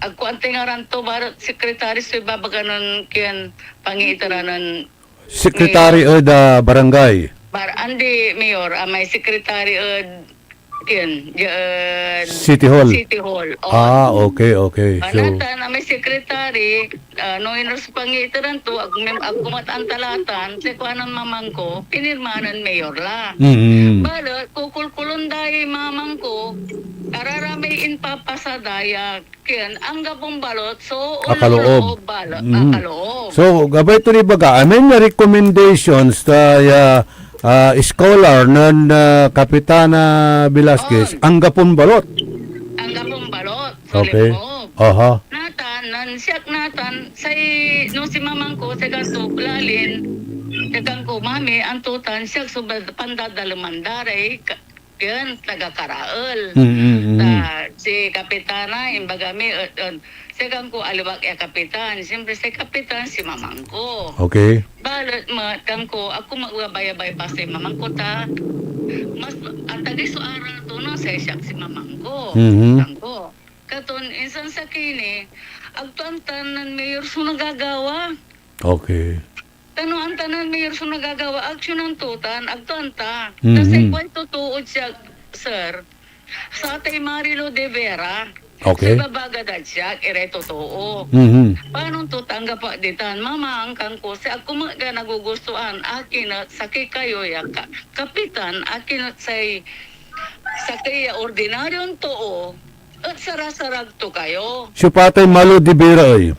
Agko antay ngaran to, balet sekretary so ibabaga nen kien pangiiteranan. Sekretary ed, ah, barangay? Bar-, andi, Mayor, ah, may sekretary ed, kien, diad City Hall? City Hall, on. Ah, okay, okay. So, natan, ah, may sekretary, ah, no iner so pangiiteran to, ag-, mem-, agko met antalatan, say kuanen mamang ko, pinirma nen Mayor la. Mm. Balet, kukulkulon da yay mamang ko, araramay impapasa da ya, kien, anggapon balot, so, akaloob. Loob, bala-, mm, akaloob. So, gabay ton ibaga, I mean, recommendations ta ya, ah, scholar nen, ah, Kapitana Velasquez, oh, anggapon balot. Anggapon balot. Okay. Aha. Natan, nen siak natan, say, no si mamang ko, say kuanto, lalin, say kuan ko, "Mami, anto tan siak so ba-, pandadaleman da ray ka-, kien, taga Karael." Mm, mm, mm. Ta, si Kapitana, imbaga mi, et, et, say kuan ko, aliwa ak ya Kapitan. Siyempre, say Kapitan, si mamang ko. Okay. Balet met, kuan ko, agko met gabay-abay pa say mamang ko ta. Mas atagey so aral to no say siak si mamang ko. Mhm. Kuan ko. Katon insan sakey ni, agto antan nen Mayor so nagagawa. Okay. Ta no antan nen Mayor so nagagawa, aksyonan to tan, agto anta. Mhm. Ta say kuan totoo ed siak, sir, satay Marilo de Vera. Okay. Say babaga dad siak, iray totoo. Mhm. Panon to ta anggapo ak ditan? Mamang, kuan ko, say agko met ga nagugustuan, akin et sakey kayo ya ka-, kapitan, akin et say sakey ya ordinaryon too, et sarasarag to kayo. Siopa tay Malo de Vera, ey?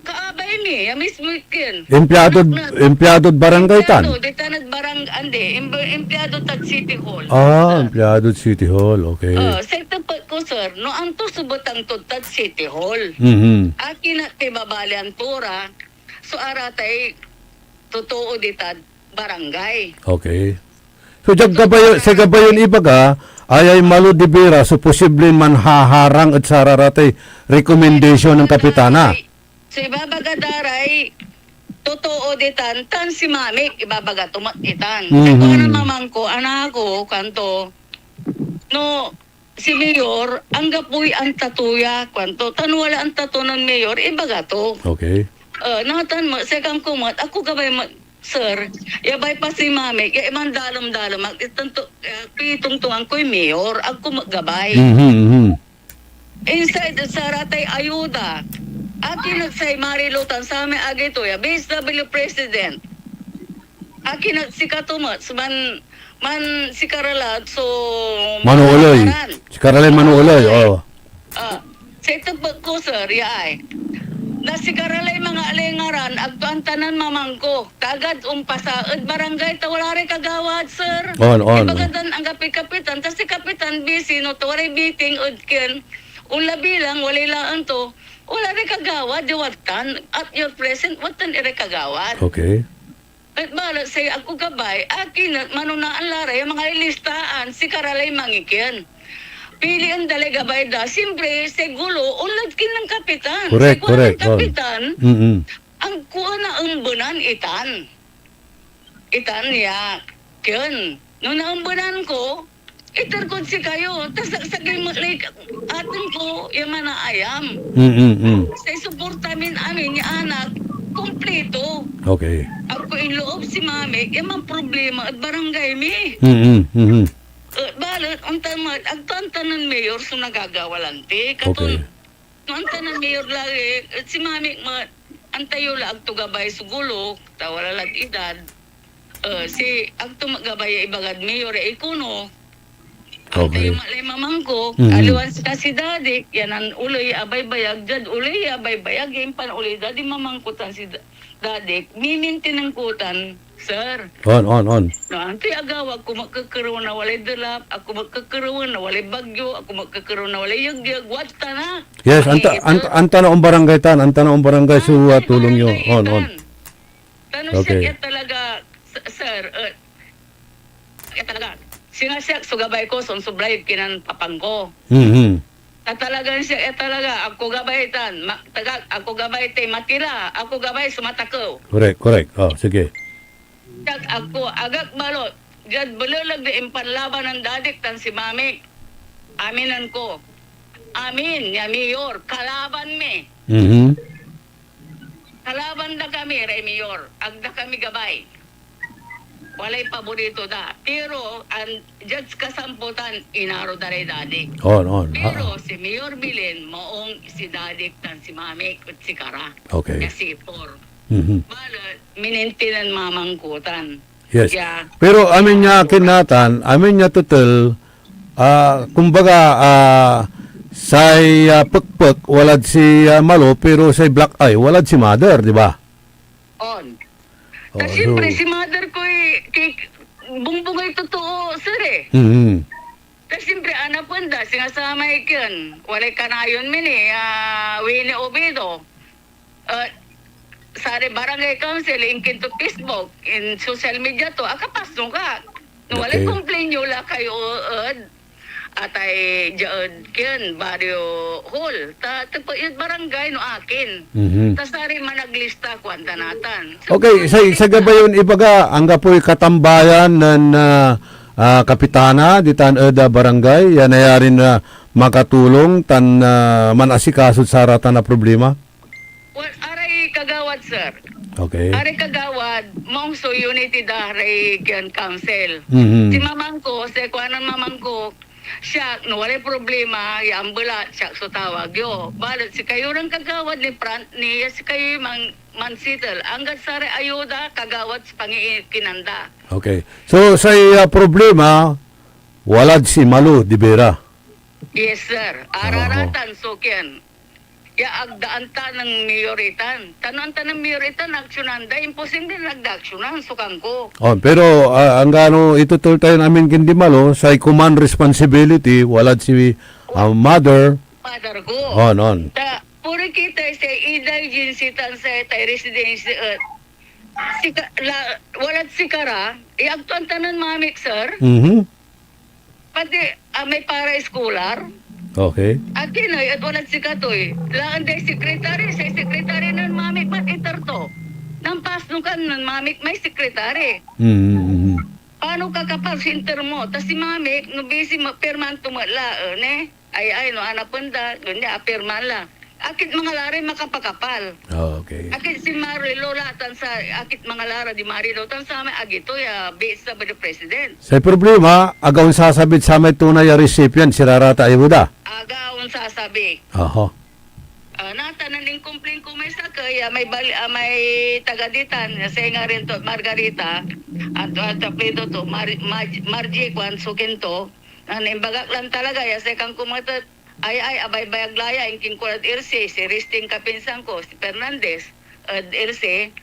Kaabay mi, ya mismo ken. Empleyadod, anak na, empleyadod barangay tan? Empleyado, ditan ed barang-, andi, em-, empleyado tad City Hall. Ah, ah, empleyadod City Hall, okay. Ah, say tepet ko, sir, no anto so betang to tad City Hall. Mhm. Akin et pibabalian to ra, so aratay totoo ditad barangay. Okay. So, diag gabay, say gabay yon ibaga, ayay Malo de Vera so posibleng manhaharang ed sararatay recommendation nen Kapitana. So, ibabaga da ray totoo ditan, tan si Mamik, ibabaga to met itan. Mhm. Say kuanen mamang ko, "Anak ko," kuanto, "no si Mayor, anggapoy anta to ya," kuanto. Tan wala anta to nen Mayor, ibaga to. Okay. Eh, natan met, say kuan ko met, agko gabay met, sir, ya bypass si Mamik, ya imandalem-dalem ak, itan to, eh, pitongtongan koy Mayor, agko met gabay. Mhm, mhm. Inside ed saratay ayuda, akin et say Marilo tan samay agi to ya, B S W president. Akin et sikato met, so man-, man-, sikara la so Manooloy. Mangalingaran. Sikara lay Manooloy, oo. Ah, say tepet ko, sir, yaay. Na sikara lay mangalingaran, agto antanan mamang ko. Tagad ompasa ed barangay ta wala ray kagawad, sir. On, on, ibaga on. Dan anggapoy kapitan, ta si kapitan busy, no, ta walay meeting ed kien, onla bilang, walay laen to. Wala ray kagawad, di wadtan. At your present, wadtan iray kagawad. Okay. Et balet say agko gabay, akin et manonaan la ra ya mangalilistaan, sikara lay mangikien. Pilien da lay gabay da, siyempre, say gulo, onlad kinen kapitan. Correct, correct. Say kuanen kapitan, mm-mm, agko naembenan itan. Itan ya, kien. No naembenan ko, iter kod sikayo, ta saksakey met lay aten ko ya manaayam. Mm, mm, mm. Say suporta min amin ya anak, kumplito. Okay. Agko inloob si Mamik ya mamproblema ed barangay mi. Mm, mm, mm, mm. Eh, balet, ontan met, agto antanen mayor so nagagawa lanti. Katon, okay. No, antanen mayor lagi, et si Mamik met, antayo la agto gabay so gulo, ta wala lad edad. Eh, si, agto met gabay ya ibagad mayor ya ikuno. Okay. Antayo met lay mamang ko, mm-hmm, aliwan sika si Dadik, ya nanoley a baybayag, diad oley a baybayag, ya impanoley da di mamang ko tan si Da-, Dadik, mimintinan ko tan, sir. On, on, on. No, antoy agawa ko, met kekerewen a walay delap, agko met kekerewen a walay bagyo, agko met kekerewen a walay yegyeg, wadtan ak. Yes, anta, anta, anta na on barangay tan, anta na on barangay so, ah, tulong yo. On, on. Tan no siak ya talaga, s-, sir, eh, ya talaga. Singa siak so gabay ko, sonsoblay kinan papang ko. Mhm. Ta talagan siak ya talaga, agko gabay tan, ma-, taga, agko gabay tay matira, agko gabay so matakew. Correct, correct. Oh, sige. Siak agko, agak balot, diad belelag na impanlaban nen Dadik tan si Mamik. Aminan ko. Amin ya mayor, kalaban mi. Mhm. Kalaban da kami, ray mayor. Agda kami gabay. Walay paborito da. Pero, an, diad kasamputan, inaro da ray Dadik. On, on. Pero Ah, ah. si Mayor Belen, maong si Dadik tan si Mamik et sikara. Okay. Ya si Por. Mhm. Balet, minintinan mamangkutan. Yes. Ya. Pero amin ya akin natan, amin ya total, ah, kumbaga, ah, say, ah, pekpek, walad si, ah, Malo, pero say black eye, walad si Mother, di ba? On. Oh, Ta siyempre, so si mother ko eh, kay Bongbong ay totoo, sir eh. Mhm. Ta siyempre, anapen da, singa samay ken, walay kanayon mi ni, ah, Winnie Oviedo. Ah, saray barangay council, inkin to Facebook, in social media to, akapasnok ak. No walay Okay. complain yo la kayo, ed, atay, diad, ken, barrio hall. Ta, ta pa, yun barangay no akin. Mhm. Ta saray managlista, kuan ta natan. So, Okay, kuan sa, ta sa nila. Gabay yon ibaga, anggapoy katambayan nen, ah, ah, kapitana, ditan ed, ah, barangay, ya nayarin, ah, makatulong tan, ah, manasikaso saratan a problema? Well, aray kagawad, sir. Okay. Aray kagawad, maong so unity da ray kian council. Mhm. Si mamangko, si kuanan mamangko, siak, no walay problema, ya ambelat, siak so tawag yo. Balet sikayo ran kagawad ni Fran-, ni, sikayo mang, mansettle. Anggad saray ayuda, kagawad sa pangiikinan da. Okay. So, say, ah, problema, walad si Malo de Vera. Yes, sir. Oo. Araratan so kian. Ya agdaan ta nen mayor itan. Ta no anta nen mayor itan, aksyonan da, imposible nagda aksyonan so kangko. Oh, pero, ah, anggano itutol tayon amin ken di Malo, say command responsibility walad si, ah, mother. Father ko. On, on. Ta, puri kita say Ida Agency tan say tay residence, eh, sika-, la, walad sikara, iagtuan ta nen Mamik, sir. Mhm. Pati, ah, may para-eskular. Okay. Akin ay, et walad sikatoy. Laan day secretary, say secretary nen Mamik met iter to. Nampasnokan nen Mamik may secretary. Mm, mm, mm. Paano ka kapag-enter mo? Ta si Mamik, no busy, ma-, pirmahan to met laen, eh. Ay, ay, no, anapen da, ganyan, apirmahan la. Akit mangalaray makapakapal. Oh, okay. Akit si Marilo la, tan sa, akit mangalara di Marilo, tan sa may agito ya, bi-, sa Vice President. Say problema, aga onsasabid samay tunay a recipient, sirarata ayuda. Aga onsasabid. Oho. Ah, natan, nin-complain ko may sakey, ah, may bali-, ah, may taga ditan, ya say ngarin to, Margarita, at, at apelyido to, Mar-, Mar-, Margie, kuan, sukin to, ah, imbagak lan talaga, ya say kan kumatet, ay, ay, abaybayag la ya, inkin ko rad Ilse, si Risting kapinsan ko, si Fernandez, ed Ilse,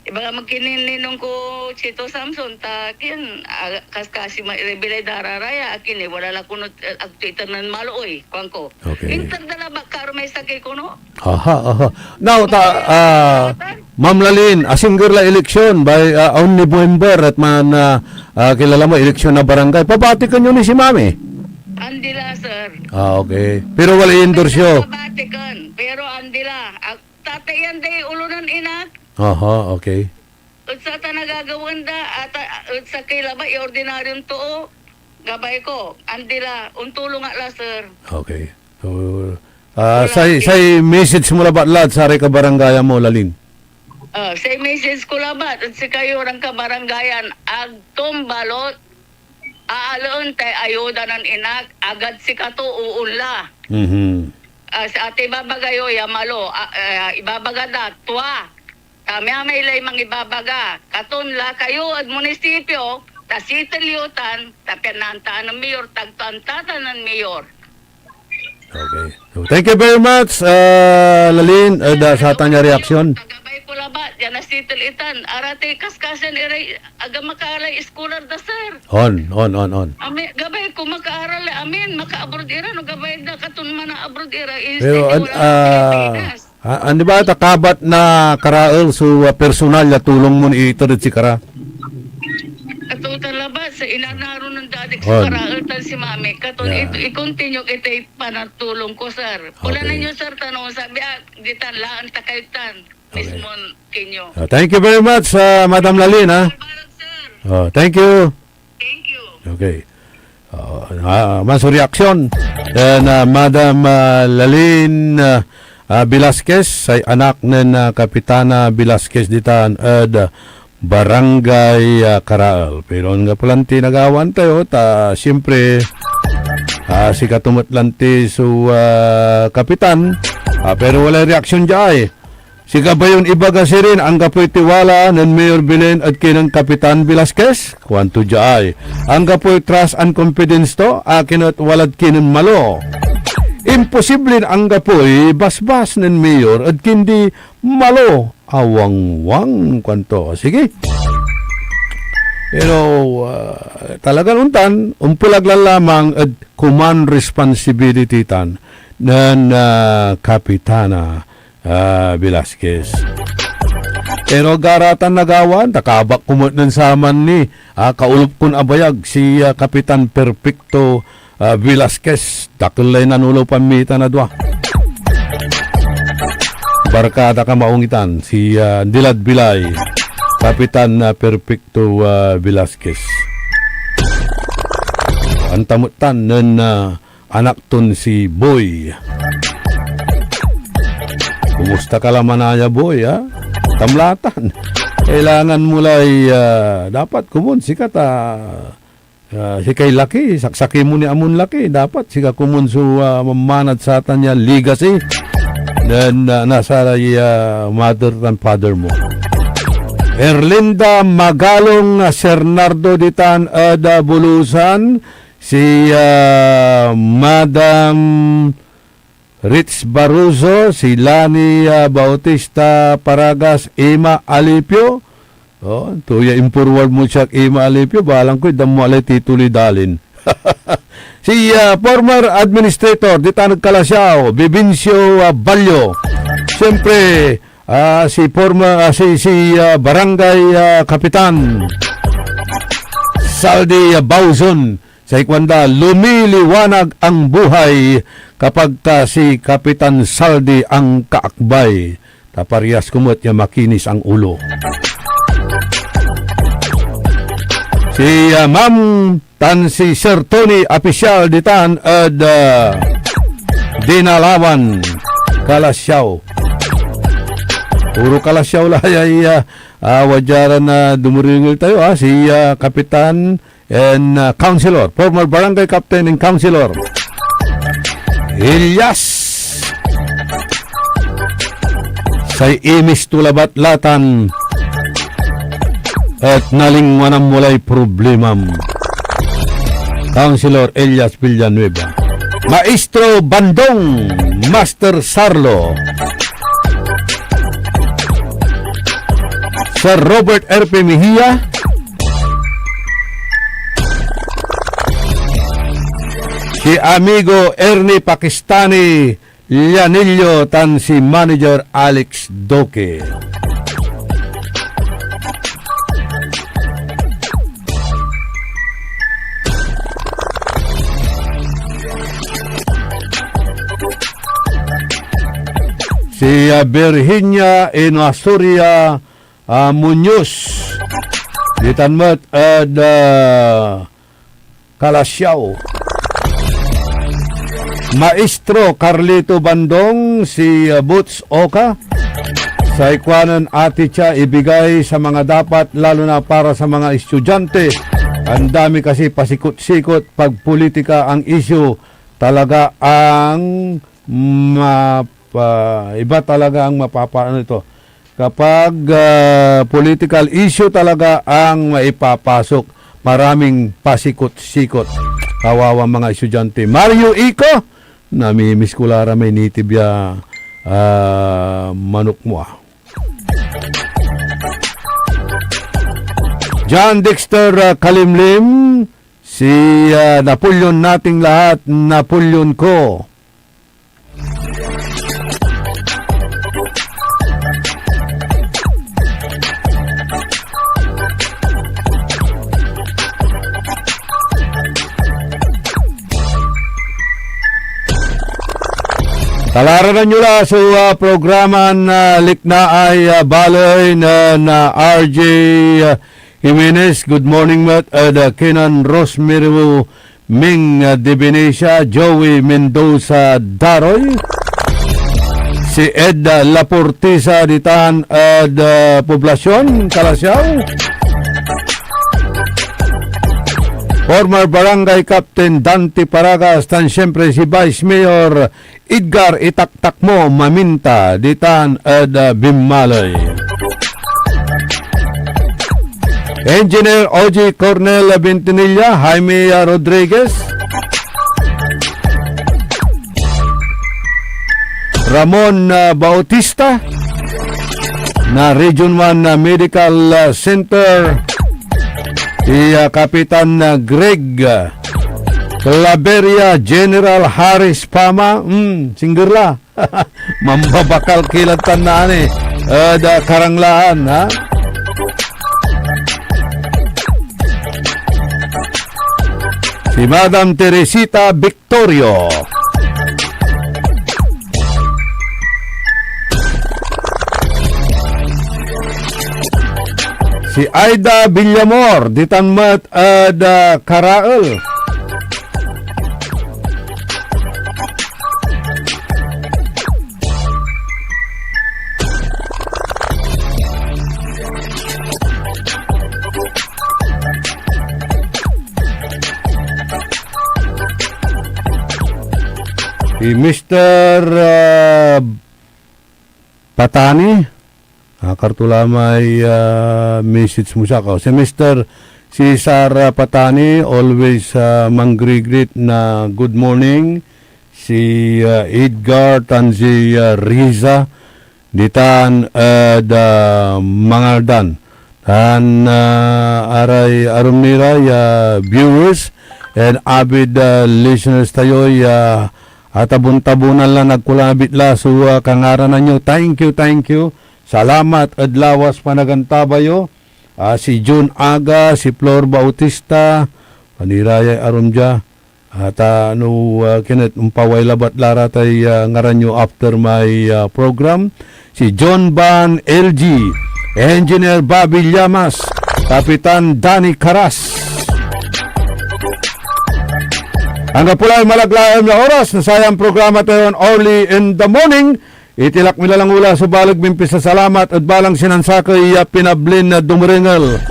Ibaga mo kinin ninong ko, Chito Samson, ta kin, ah, kas-, kasi ma-, iray bilay da raraya, akin eh, wala la kono, eh, agto iter nen Malo, oy, kuan ko. Okay. Inter da labat ka aro may sakey kono. Aha, aha. Now, ta, ah, Ma'am Lalin, asingger la eleksyon by, ah, on November et man, ah, ah, kilala mo, eleksyon na barangay. Pabatiken yo ni si Mami? Andi la, sir. Ah, okay. Pero wala i-endorse yo? Pabatiken, pero andi la. Ag-, tatayan day olo nen inak. Aha, okay. Et sa ta nagagawan da, ata, et sakey labat ya ordinaryon too, gabay ko, andi la, ontulong ak la, sir. Okay. So, ah, Wala say, akong say message mo labat lad saray kabarangayan mo, Lalin? Ah, say message ko labat, et sikayo ran kabarangayan, agtom balot, aalaen tay ayuda nen inak, agad sikato, oonla. Mhm. Ah, sa ati ibabaga yo ya Malo, ah, ah, ibabaga da, tua. Kami amay lay mangibabaga, katon la kayo ed munisipyo, ta settle yo tan, ta pian naantaan nen mayor, tagto antatan nen mayor. Okay. So, thank you very much, ah, Lalin, ed, ah, sa tanya reaksyon. Gabay ko labat, ya nasettle itan. Arati kaskasan iray, aga makaalay eskolar da, sir. On, on, on, on. Ami, gabay ko makaaral, amin, makaabroad ira, no gabay da, katon mana-abroad ira, Pero, instead an-, wala ah, Pilipinas. Ah, andi ba ta kabat na karael so, ah, personal ya tulong mon iiter ed sikara? Katotan labat, sa inanaro nen Dadik On. Sa karael tan si Mami. Katon Yeah. it-, i-continue itay panatulong ko, sir. Wala Okay. Ninyo, sir, tanong, sabi, ah, ditan laan ta kayo tan. Okay. Mismon kinyo. Ah, thank you very much, ah, Madam Lalin, ha? Salamat, sir. Oh, thank you. Thank you. Okay. Ah, ah, man so reaksyon nen, ah, Madam, ah, Lalin, ah, ah, Velasquez, say anak nen, ah, Kapitana Velasquez ditan ed Barangay, ah, Karaal. Pero anggapo lanti nagawa tayo, ta siyempre, ah, sikato met lanti so, ah, kapitan. Ah, pero walay reaksyon diay. Sika ba yon ibaga sirin, anggapoy tiwala nen Mayor Belen ed kinen Kapitan Velasquez? Kuanto diay, anggapoy trust and confidence to, akin et walad kinen Malo. Imposiblin anggapoy basbas nen Mayor ed kindi Malo a wangwang, kuanto. Sige. Pero, ah, talagan ontan, ompelag lan lamang ed command responsibility tan nen, ah, Kapitana, ah, Velasquez. Pero garatan nagawan, ta kabak ko met nen saman ni, ah, kaolop kon abayag si, ah, Kapitan Perfecto, ah, Velasquez. Dakel lay nanolo pan mitan a dua. Barkada ka maong itan, si, ah, dilad bilay, Kapitan, ah, Perfecto, ah, Velasquez. Anta met tan nen, ah, anak ton si Boy. Kumusta ka la manaya, Boy, ha? Tamlatan. Kailangan mo lay, ah, dapat komon sikat, ah, ah, sikay laki, saksaki mo ni amon laki. Dapat sika komon so, ah, mamanad satan ya legacy. Then, ah, nasa ray, ah, mother and father mo. Erlinda Magalong, ah, Sernardo ditan ed, ah, Bulusan, si, ah, Madam Rich Baruso, si Lani, ah, Bautista Paragas, Ima Alipio. Oh, tuya imporward mo siak, Ima Alipio, balang ko, itdan mo alay tituloy dalin. Si, ah, former administrator, ditan ed Calasiao, Bivincio, ah, Ballo. Siyempre, ah, si former, ah, si, si, ah, Barangay, ah, Kapitan Saldi, ah, Bauzon. Say kuanda, lumiliwanag ang buhay kapag ka si Kapitan Saldi ang kaakbay. Ta parehas ko met ya makinis ang ulo. Si, ah, Ma'am tan si Sir Tony Apisyal ditan ed, ah, Dinalawan, Calasiao. Puro Calasiao la ya, ya, ah, wadya ran, ah, dumerengel tayo, ah, si, ah, Kapitan and, uh, Councilor, former barangay captain and councilor, Elias. Say imis to labat latan et nalingwanan mo lay problemam. Councilor Elias Villanueva. Maestro Bandong, Master Sarlo. Sir Robert R P Mejia, si amigo Ernie Pakistani Llanillo, tan si manager Alex Duque. Si, ah, Virginia Inoasuria, ah, Muñoz. Ditan met ed, ah, Calasiao. Maestro Carlito Bandong, si, ah, Boots Oka. Say kuanen Ate Cha, ibigay sa mga dapat, lalo na para sa mga estudyante. Andami kasi pasikot-sikot pag politika ang isyu. Talaga ang mapa-, iba talaga ang mapapa-, ano ito, kapag, ah, political issue talaga ang maipapasok, maraming pasikot-sikot. Kawawa mga estudyante. Mario Ico, namimiss ko la ra may native ya, ah, manok mo, ah. John Dexter, ah, Kalimlim, si, ah, Napoleon nating lahat, Napoleon ko. Talaranan yo la so, ah, programa na Liknaay, ah, Baley na, na R J, ah, Jimenez. Good morning met ed, ah, kinen Rosemary Ming, ah, de Venecia, Joey Mendoza Daroy, si Ed, ah, Laportisa ditan ed, ah, Poblacion, Calasiao. Former Barangay Captain Dante Paragas, tan siyempre si Vice Mayor Edgar Itaktak Mo Maminta, ditan ed, ah, Bimaloy. Engineer O G Cornel Bentinilla, Jaime, ah, Rodriguez, Ramon, ah, Bautista, na Region one, ah, Medical, ah, Center, si, ah, Kapitan, ah, Greg, ah, Claveria, General Harris Pama, hmm, singger la. Mambabakal ki lad tandaan eh. Ed, ah, Karanglaan, ha? Si Madam Teresita Victorio. Si Aida Villamor, ditan met ed, ah, Karael. Si Mister, ah, Patani, ah, karto la may, ah, message mo siak. Oh, si Mister Cesar, ah, Patani, always, ah, manggri-greet na good morning. Si, ah, Edgar tan si, ah, Riza, ditan ed, ah, Mangaldan. Tan, ah, aray arum ni ra ya viewers and avid, ah, listeners tayo ya atabon-tabonan lan agko la nabitla so, ah, kangaranan yo. Thank you, thank you. Salamat ed lawas panagantaba yo. Ah, si Jun Aga, si Flor Bautista, panirayay arum dia. At, ah, no, ah, Kenneth, ompaway labat la ra tay, ah, ngaran yo after my, ah, program. Si John Van L G, Engineer Bobby Llamas, Kapitan Danny Caras. Anggapo lay malaglaem ya oras na sayan programa tayon Early in the Morning. Itilak mi la lang ula so baleg mimpisasalamat ed balang sinansakey ya pinablin na dumerengel.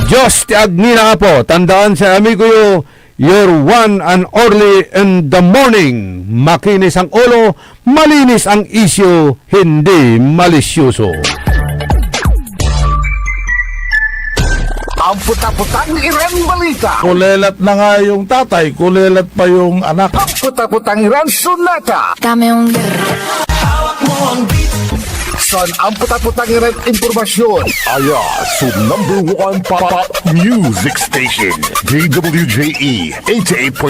Dios ti agni na Apo, tandaan say amigo yo, your one and only in the morning. Makinis ang ulo, malinis ang isyu, hindi malisyoso. Ampetapetang iran balita. Kulelat na nga yung tatay, kulelat pa yung anak. Ampetapetang iran sonata. Dame un San ampetapetang iran impormasyon. Aya so number one pop music station, D W J E eighty-eight point one.